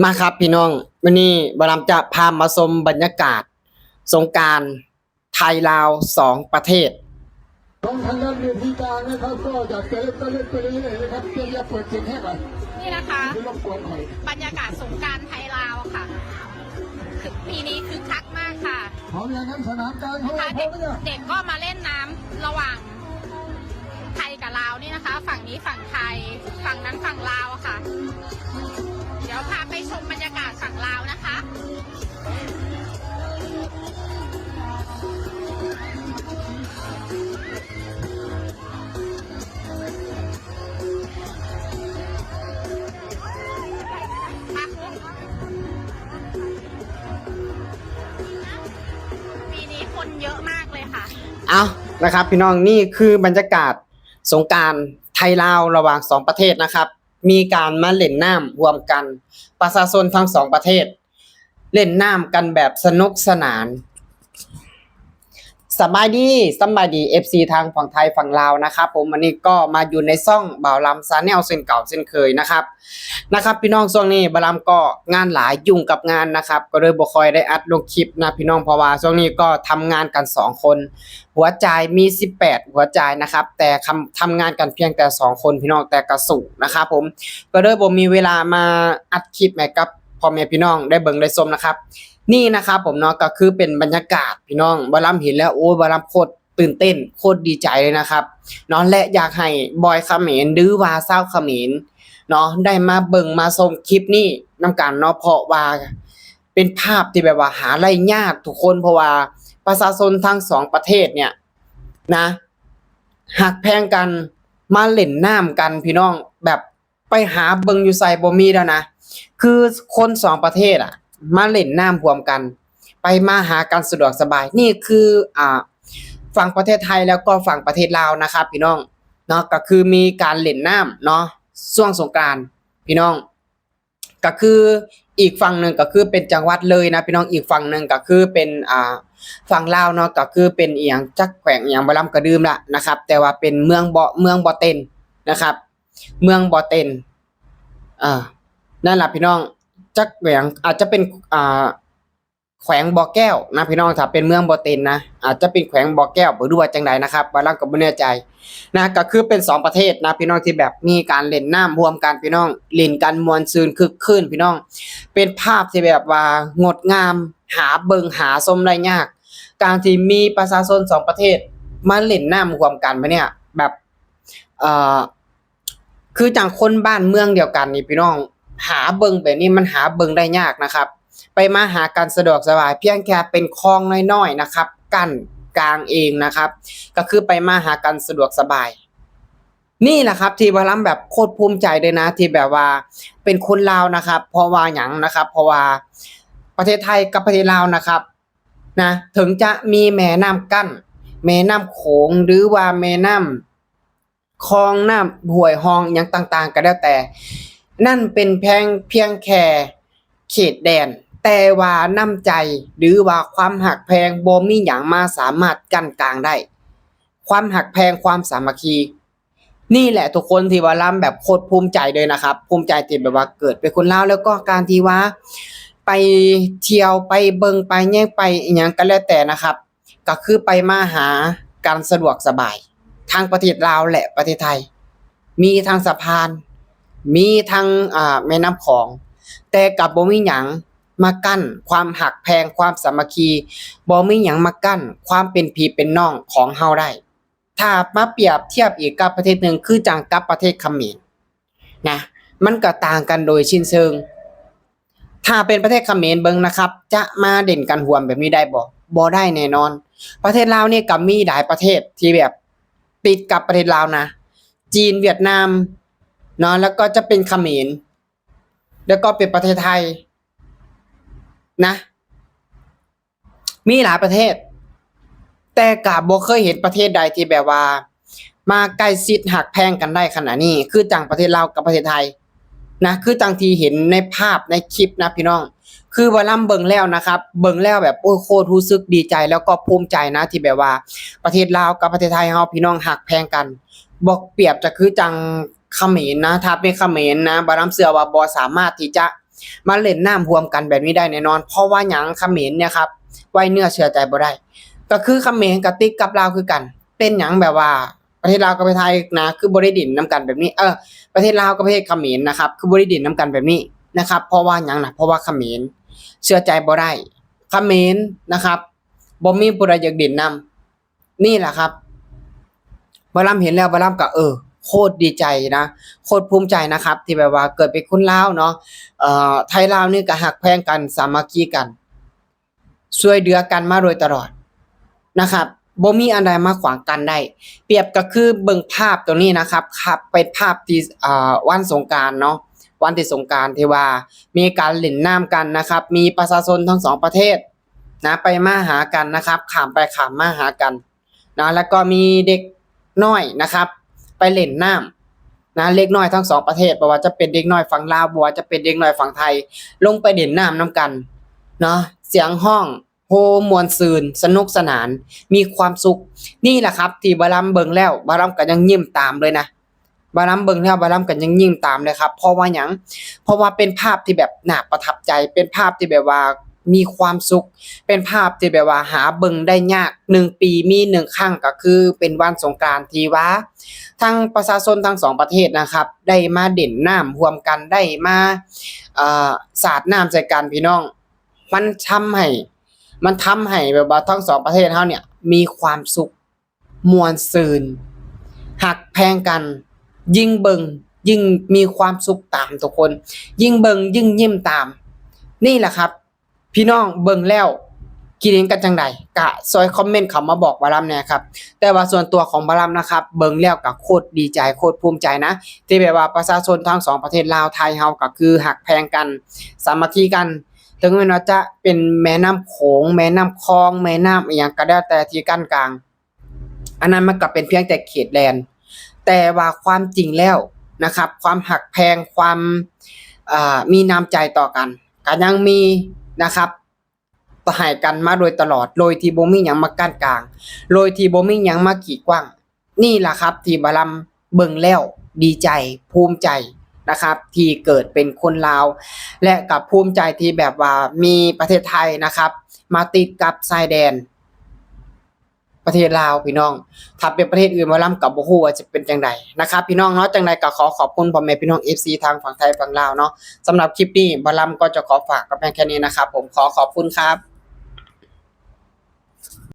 ມາຄັບພີ່ນ້ອງ, ມື້ນີ້ບ່າວລຳຈະພາມາຊົມບັນຍາກາດສົງການໄທລາວສອງປະເທດ. ຂອງທາງດ້ານເວທີກາງນະຄັບ ກໍຢາກຈະເຫຼັ້ນ ກໍເຫຼັ້ນໄປເລື້ອຍໆນະຄັບ, ເພິ່ນຢ່າເປີດສຽງແຮງ ນີ້ນະຄະ ໄປລົບກວນຂ້ອຍ. ບັນຍາກາດສົງການໄທລາວຄ່ະ ຄື ປີນີ້ຄຶກຄັກມາກຄ່ະ. ເພາະຢ່າງນັ້ນສະໜາມກາງຂອງເຮົາ ເດັກກໍມາເຫຼັ້ນນ້ຳລະຫວ່າງໄທກັບລາວນີ້ນະຄະ, ຝັ່ງນີ້ຝັ່ງໄທ ຝັ່ງນັ້ນຝັ່ງລາວອະຄ່ະ. ດຽວພາໄປຊົມບັນຍາກາດຝັ່ງລາວນະຄະ. ປີນີ້ຄົນເຍອະມາກເລີຍຄ່ະ. ເອົາ ນະຄັບພີ່ນ້ອງ, ນີ້ຄືບັນຍາກາດສົງການໄທລາວລະຫວ່າງສອງປະເທດນະຄັບ. ມີການມາເຫຼັ້ນນ້ຳຮ່ວມກັນ, ປະຊາຊົນທັງສອງປະເທດ ເຫຼັ້ນນ້ຳກັນແບບສະໜຸກສະໜານ. ສະບາຍດີ, ສະບາຍດີ ເອັຟຊີ ທັງຝັ່ງໄທຝັ່ງລາວນະຄັບຜົມ. ວັນນີ້ກໍມາຢູ່ໃນຊ່ອງບ່າວລຳ Channel ເຊັ່ນເກົ່າເຊັ່ນເຄີຍນະຄັບ. ນະຄັບພີ່ນ້ອງ, ຊ່ວງນີ້ບ່າວລຳກໍງານຫຼາຍ, ຫຍຸ້ງກັບງານນະຄັບ, ກໍເລີຍບໍ່ຄ່ອຍໄດ້ອັດລົງຄລິບນະພີ່ນ້ອງ, ເພາະວ່າຊ່ວງນີ້ກໍທຳງານກັນສອງຄົນ, ຫົວໃຈມີສິບແປດຫົວໃຈນະຄັບ, ແຕ່ທຳ ທຳງານກັນພຽງແຕ່ສອງຄົນພີ່ນ້ອງ, ແຕ່ກະສູ້ນະຄັບຜົມ, ກໍເລີຍບໍ່ມີເວລາມາອັດຄລິບໃຫ້ກັບພໍ່ແມ່ພີ່ນ້ອງໄດ້ເບິ່ງໄດ້ຊົມນະຄັບ. ນີ້ນະຄັບຜົມເນາະ, ກໍຄືເປັນບັນຍາກາດພີ່ນ້ອງ, ບ່າວລຳເຫັນແລ້ວ ໂອ້ຍ ບ່າວລຳໂຄດຕື່ນເຕັ້ນ ໂຄດດີໃຈເລີຍນະຄັບເນາະ, ແລະ ຢາກໃຫ້ບອຍຂະເໝນ ຫຼືວ່າຊາວຂະເໝນເນາະ ໄດ້ມາເບິ່ງມາຊົມຄລິບນີ້ນຳກັນເນາະ, ເພາະວ່າເປັນພາບທີ່ແບບວ່າຫາໄດ້ຍາກທຸກຄົນ, ເພາະວ່າປະຊາຊົນທັງສອງປະເທດເນີ້ຍນະ ຮັກແພງກັນ, ມາເຫຼັ້ນນ້ຳກັນພີ່ນ້ອງ, ແບບ ໄປຫາເບິ່ງຢູ່ໃສບໍ່ມີແລ້ວນະ, ຄືຄົນສອງປະເທດອະ ມາເຫຼັ້ນນ້ຳຮ່ວມກັນ, ໄປມາຫາກັນສະດວກສະບາຍ. ນີ້ຄື ອ່າ ຝັ່ງປະເທດໄທ ແລ້ວກໍຝັ່ງປະເທດລາວນະຄັບພີ່ນ້ອງເນາະ, ກໍຄືມີການເຫຼັ້ນນ້ຳເນາະ ຊ່ວງສົງການພີ່ນ້ອງ, ກໍຄືອີກຝັ່ງໜຶ່ງກໍຄືເປັນຈັງຫວັດເລີຍນະພີ່ນ້ອງ, ອີກຝັ່ງໜຶ່ງກໍຄືເປັນ ອ່າ ຝັ່ງລາວເນາະ, ກໍຄືເປັນອີ່ຫຍັງ ຈັກແຂວງອີ່ຫຍັງ ບ່າວລຳກໍລືມລະນະຄັບ, ແຕ່ວ່າເປັນເມືອງບໍ່ ເມືອງບໍ່ເຕັນນະຄັບ. ເມືອງບໍ່ເຕັນ ເອີ ນັ້ນລະພີ່ນ້ອງ, ຈັກແຂວງ ອາດຈະເປັນ ອ່າ ແຂວງບໍ່ແກ້ວນະພີ່ນ້ອງ, ຖ້າເປັນເມືອງບໍ່ເຕັນນະ ອາດຈະເປັນແຂວງບໍ່ແກ້ວ ບໍ່ຮູ້ວ່າຈັ່ງໃດນະຄັບ, ບ່າວລຳກໍບໍ່ແນ່ໃຈນະ. ກໍຄືເປັນສອງປະເທດນະພີ່ນ້ອງ ທີ່ແບບມີການເຫຼັ້ນນ້ຳຮ່ວມກັນພີ່ນ້ອງ, ຫຼິ້ນກັນມ່ວນຊື່ນຄຶກຄື້ນພີ່ນ້ອງ, ເປັນພາບທີ່ແບບວ່າງົດງາມ ຫາເບິ່ງຫາຊົມໄດ້ຍາກ. ການທີ່ມີປະຊາຊົນສອງປະເທດມາເຫຼັ້ນນ້ຳຮ່ວມກັນແບບເນີ້ຍ ແບບ ເອີ ຄືຈັ່ງຄົນບ້ານເມືອງດຽວກັນນີ້ພີ່ນ້ອງ, ຫາເບິ່ງແບບນີ້ມັນຫາເບິ່ງໄດ້ຍາກນະຄັບ. ໄປມາຫາກັນສະດວກສະບາຍ, ພຽງແຄ່ເປັນຄອງນ້ອຍໆນະຄັບ ກັ້ນກາງເອງນະຄັບ, ກໍຄືໄປມາຫາກັນສະດວກສະບາຍ. ນີ້ລະຄັບທີ່ບ່າວລຳແບບໂຄດພູມໃຈເລີຍນະ ທີ່ແບບວ່າເປັນຄົນລາວນະຄັບ. ເພາະວ່າຫຍັງນະຄັບ? ເພາະວ່າປະເທດໄທກັບປະເທດລາວນະຄັບ ນະ ເຖິງຈະມີແມ່ນ້ຳກັ້ນ ແມ່ນ້ຳໂຂງ ຫຼືວ່າແມ່ນ້ຳ ຄອງນ້ຳ ຫ້ວຍຮ່ອງ ຫຍັງຕ່າງໆກໍແລ້ວແຕ່, ນັ້ນເປັນພຽງ ພຽງແຄ່ເຂດແດນ, ແຕ່ວ່ານ້ຳໃຈ ຫຼືວ່າຄວາມຮັກແພງ ບໍ່ມີຫຍັງມາສາມາດກັ້ນກາງໄດ້. ຄວາມຮັກແພງ ຄວາມສາມັກຄີ ນີ້ແຫຼະທຸກຄົນ ທີ່ວ່າລຳແບບໂຄດພູມໃຈເລີຍນະຄັບ, ພູມໃຈທີ່ແບບວ່າເກີດເປັນຄົນລາວ, ແລ້ວກໍການທີ່ວ່າໄປທ່ຽວ ໄປເບິ່ງ ໄປແຍງ ໄປອີ່ຫຍັງກໍແລ້ວແຕ່ນະຄັບ, ກໍຄືໄປມາຫາກັນສະດວກສະບາຍ ທັງປະເທດລາວ ແລະ ປະເທດໄທ, ມີທັງສະພານ ມີທັງ ອ່າ ແມ່ນ້ຳຂອງ, ແຕ່ກັບບໍ່ມີຫຍັງມາກັ້ນຄວາມຮັກແພງ ຄວາມສາມັກຄີ, ບໍ່ມີຫຍັງມາກັ້ນຄວາມເປັນພີ່ເປັນນ້ອງຂອງເຮົາໄດ້. ຖ້າມາປຽບທຽບອີກກັບປະເທດໜຶ່ງ ຄືຈັ່ງກັບປະເທດຂະເໝນນະ, ມັນກໍຕ່າງກັນໂດຍສິ້ນເຊີງ. ຖ້າເປັນປະເທດຂະເໝນເບິ່ງນະຄັບ, ຈະມາເດັ່ນກັນຮ່ວມແບບນີ້ໄດ້ບໍ່? ບໍ່ໄດ້ແນ່ນອນ. ປະເທດລາວນີ້ກໍມີຫຼາຍປະເທດທີ່ແບບຕິດກັບປະເທດລາວນະ, ຈີນ, ຫວຽດນາມເນາະ, ແລ້ວກໍຈະເປັນຂະເໝນ, ແລ້ວກໍເປັນປະເທດໄທນະ. ມີຫຼາຍປະເທດ, ແຕ່ກະບໍ່ເຄີຍເຫັນປະເທດໃດທີ່ແບບວ່າມາໃກ້ຊິດຮັກແພງກັນໄດ້ຂະໜາດນີ້ ຄືຈັ່ງປະເທດລາວກັບປະເທດໄທນະ, ຄືຈັ່ງທີ່ເຫັນໃນພາບໃນຄລິບນະພີ່ນ້ອງ. ຄືວ່າລຳເບິ່ງແລ້ວນະຄັບ, ເບິ່ງແລ້ວແບບ ໂອ້ຍ ໂຄດຮູ້ສຶກດີໃຈ ແລ້ວກໍພູມໃຈນະ ທີ່ແບບວ່າປະເທດລາວກັບປະເທດໄທເຮົາ ພີ່ນ້ອງ ຮັກແພງກັນ. ບໍ່ປຽບຈະຄືຈັ່ງຂະເໝນນະ, ຖ້າເປັນຂະເໝນນະ ບ່າວລຳເຊື່ອວ່າບໍ່ສາມາດທີ່ຈະ ມາເຫຼັ້ນນ້ຳຮ່ວມກັນແບບນີ້ໄດ້ແນ່ນອນ. ເພາະວ່າຫຍັງ? ຂະເໝນເນຍຄັບ ໄວ້ເນື້ອເຊື່ອໃຈບໍ່ໄດ້ ກໍຄືຂະເໝນກໍຕິດກັບລາວຄືກັນ. ເປັນຫຍັງແບບວ່າ ປະເທດລາວກັບປະເທດໄທນະ ຄືບໍ່ໄດ້ດິນນຳກັນແບບນີ້? ເອີ ປະເທດລາວກັບປະເທດຂະເໝນນະຄັບ ຄືບໍ່ໄດ້ດິນນຳກັນແບບນີ້ນະຄັບ? ເພາະວ່າຫຍັງນະ? ເພາະວ່າຂະເໝນເຊື່ອໃຈບໍ່ໄດ້. ຂະເໝນນະຄັບ ບໍ່ມີຜູ້ໃດຢາກດິນນຳ. ນີ້ແຫຼະຄັບ ບ່າວລຳເຫັນແລ້ວ ບ່າວລຳກໍ ເອີ ໂຄດດີໃຈນະ ໂຄດພູມໃຈນະຄັບ ທີ່ແບບວ່າເກີດເປັນຄົນລາວເນາະ. ເອີ ໄທລາວນີ້ກໍຮັກແພງກັນ ສາມັກຄີກັນ ຊ່ວຍເຫຼືອກັນມາໂດຍຕະຫຼອດນະຄັບ ບໍ່ມີອັນໃດມາຂວາງກັ້ນໄດ້. ປຽບກໍຄືເບິ່ງພາບຕົວນີ້ນະຄັບ ຄັບ ເປັນພາບທີ່ ເອີ ວັນສົງການເນາະ ວັນທີ່ສົງການທີ່ວ່າມີການຫຼິ້ນນ້ຳກັນນະຄັບ ມີປະຊາຊົນທັງສອງປະເທດນະ ໄປມາຫາກັນນະຄັບ ຂ້າມໄປຂ້າມມາຫາກັນນະ ແລ້ວກໍມີເດັກນ້ອຍນະຄັບ ໄປຫຼິ້ນນ້ຳນະ ເດັກນ້ອຍທັງສອງປະເທດ ບໍ່ວ່າຈະເປັນເດັກນ້ອຍຝັ່ງລາວ ບໍ່ວ່າຈະເປັນເດັກນ້ອຍຝັ່ງໄທ ລົງໄປຫຼິ້ນນ້ຳນຳກັນເນາະ ສຽງຮ້ອງ ໂຮ ມ່ວນຊື່ນ ສະໜຸກສະໜານ ມີຄວາມສຸກ. ນີ້ແຫຼະຄັບ ທີ່ບ່າວລຳເບິ່ງແລ້ວ ບ່າວລຳກໍຍັງຍິ້ມຕາມເລີຍນະ ບ່າວລຳເບິ່ງແລ້ວ ບ່າວລຳກໍຍັງຍິ້ມຕາມເລີຍຄັບ. ເພາະວ່າຫຍັງ? ເພາະວ່າເປັນພາບທີ່ແບບໜ້າປະທັບໃຈ ເປັນພາບທີ່ແບບວ່າມີຄວາມສຸກ ເປັນພາບທີ່ແບບວ່າຫາເບິ່ງໄດ້ຍາກ ໜຶ່ງປີມີໜຶ່ງຄັ້ງ ກໍຄືເປັນວັນສົງການ ທີ່ວ່າທັງປະຊາຊົນທັງສອງປະເທດນະຄັບ ໄດ້ມາຫຼິ້ນນ້ຳຮ່ວມກັນ ໄດ້ມາ ເອີ ສາດນ້ຳໃສ່ກັນ ພີ່ນ້ອງ. ມັນທຳໃຫ້ ມັນທຳໃຫ້ແບບວ່າທັງສອງປະເທດເຮົາເນຍມີຄວາມສຸກ ມ່ວນຊື່ນ ຮັກແພງກັນ ຍິ່ງເບິ່ງຍິ່ງມີຄວາມສຸກຕາມທຸກຄົນ ຍິ່ງເບິ່ງຍິ່ງຍິ້ມຕາມ. ນີ້ແຫຼະຄັບ ພີ່ນ້ອງເບິ່ງແລ້ວຄິດເຫັນກັນຈັ່ງໃດ ກະຊ່ອຍຄອມເມັນເຂົ້າມາບອກບ່າວລຳແດ່ຄັບ. ແຕ່ວ່າສ່ວນຕົວຂອງບ່າວລຳນະຄັບ ເບິ່ງແລ້ວກະໂຄດດີໃຈ ໂຄດພູມໃຈນະ ທີ່ແບບວ່າປະຊາຊົນທັງສອງປະເທດລາວໄທເຮົາ ກໍຄືຮັກແພງກັນ ສາມັກຄີກັນ. ເຖິງແມ່ນວ່າຈະເປັນແມ່ນ້ຳໂຂງ ແມ່ນ້ຳຄອງ ແມ່ນ້ຳອີ່ຫຍັງກໍແລ້ວແຕ່ທີ່ກັ້ນກາງ ອັນນັ້ນມັນກໍເປັນພຽງແຕ່ເຂດແດນ ແຕ່ວ່າຄວາມຈິງແລ້ວນະຄັບ ຄວາມຮັກແພງ ຄວາມ ເອີ ມີນ້ຳໃຈຕໍ່ກັນ ກໍຍັງມີນະຄັບ ໃຫ້ກັນມາໂດຍຕະຫຼອດ ໂດຍທີ່ບໍ່ມີຫຍັງມາກັ້ນກາງ ໂດຍທີ່ບໍ່ມີຫຍັງມາກີດຂວາງ. ນີ້ລະຄັບທີ່ບ່າວລຳເບິ່ງແລ້ວດີໃຈ ພູມໃຈນະຄັບ ທີ່ເກີດເປັນຄົນລາວ ແລະ ກໍພູມໃຈທີ່ແບບວ່າມີປະເທດໄທນະຄັບ ມາຕິດກັບຊາຍແດນປະເທດລາວ ພີ່ນ້ອງ. ຖ້າເປັນປະເທດອື່ນ ບ່າວລຳກໍບໍ່ຮູ້ວ່າຈະເປັນຈັ່ງໃດນະຄັບ ພີ່ນ້ອງເນາະ. ຈັ່ງໃດກໍຂໍຂອບຄຸນພໍ່ແມ່ພີ່ນ້ອງ ເອັຟຊີ ທາງຝັ່ງໄທຝັ່ງລາວເນາະ. ສຳລັບຄລິບນີ້ ບ່າວລຳກໍຈະຂໍຝາກກັນພຽງແຄ່ນີ້ນະຄັບ ຜົມຂໍຂອບຄຸນຄັບ.